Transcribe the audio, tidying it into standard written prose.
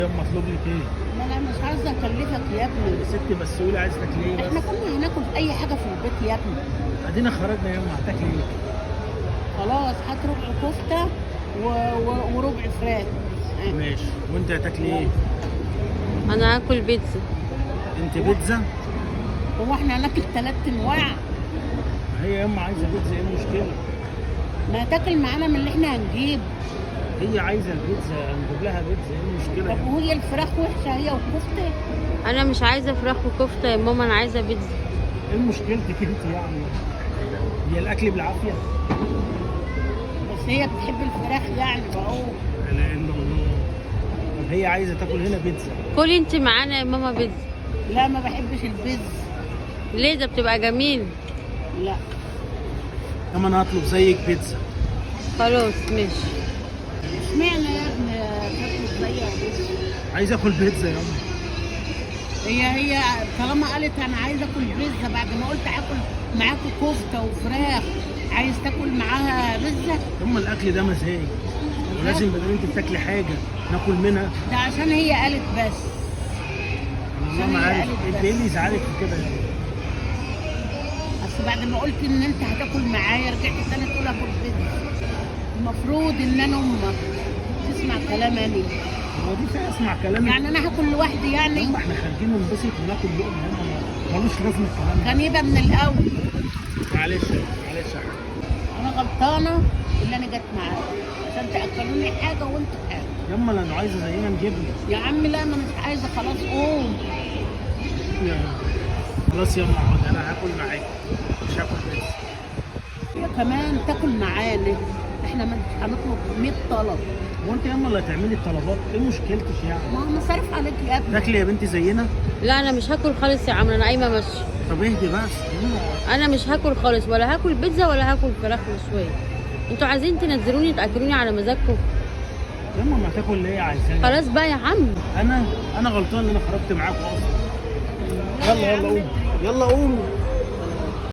يما اطلب لك ايه؟ ما انا مش عايزه اكلفك يا ابني. يا ستي بس قولي عايزه تاكلي ايه احنا بس. كنا هناكل اي حاجة في البيت يا ابني. ادينا خرجنا يما، هتاكلي ايه؟ خلاص هات ربع كفته وربع فراخ. ماشي، وانت هتاكلي ايه؟ انا هاكل بيتزا. انت بيتزا؟ هو احنا هناكل 3 انواع؟ هي يما عايزه بيتزا، ايه المشكلة؟ ما تاكل معانا من اللي احنا هنجيب. هي عايزه البيتزا هنجيب لها بيتزا، ايه المشكلة؟ طب وهي الفراخ وحشة هي والكفته؟ انا مش عايزه فراخ وكفته يا ماما، انا عايزه بيتزا. ايه مشكلتك انت يعني؟ هي الاكل بالعافية؟ بس هي بتحب الفراخ يعني بقول. لا اله الا الله. طب هي عايزه تاكل هنا بيتزا. كلي انت معانا يا ماما بيتزا. لا ما بحبش البيتزا. ليه؟ ده بتبقى جميل. لا يما انا هطلب زيك بيتزا. خلاص ماشي. اشمعنى يا ابني تاكل زيها بيتزا؟ عايز اكل بيتزا يما. هي طالما قالت انا عايزه اكل بيتزا بعد ما قلت اكل معاكوا كفته وفراخ، عايز تاكل معاها بيتزا؟ يما الاكل ده مزاج، ولازم بدل انت بتاكلي حاجة ناكل منها. ده عشان هي قالت بس. والله ما عارف انت ايه اللي يزعلك في كده يعني. اصل بعد ما قلت ان انت هتاكل معايا رجعت تاني تقول اكل بيتزا. المفروض ان انا امك تسمع كلام انا. هو دي فيها اسمع كلامك؟ يعني انا هاكل لوحدي يعني؟ يما احنا خارجين ننبسط وناكل لقمة، يما ملوش لازمه الكلام ده. كان يبقى من الاول. معلش معلش يا حبيبي، انا غلطانة اللي انا جت معاك عشان تاكلوني حاجة وانتوا حاجة. يما لو عايزه زينا نجيب لك. يا عم لا ما انا مش عايزه، خلاص قوم. خلاص يما اقعد، انا هاكل معاك مش هاكل بيتزا. هي كمان تاكل معانا، احنا مش هنطلب 100 طلب. هو انت يما اللي هتعملي الطلبات؟ ايه مشكلتك يعني؟ ما هو مصاريف عليك يا ابني. تاكلي يا بنتي زينا؟ لا انا مش هاكل خالص يا عمرو، انا قايمة ماشية. طب اهدي بس يما. انا مش هاكل خالص، ولا هاكل بيتزا ولا هاكل فراخ مشوية. انتوا عايزين تنزلوني تاكلوني على مزاجكم. يما ما تاكل اللي هي عايزاه. خلاص بقى يا عم. انا غلطان ان انا خرجت معاكم اصلا. يلا يلا قوم، يلا قوم.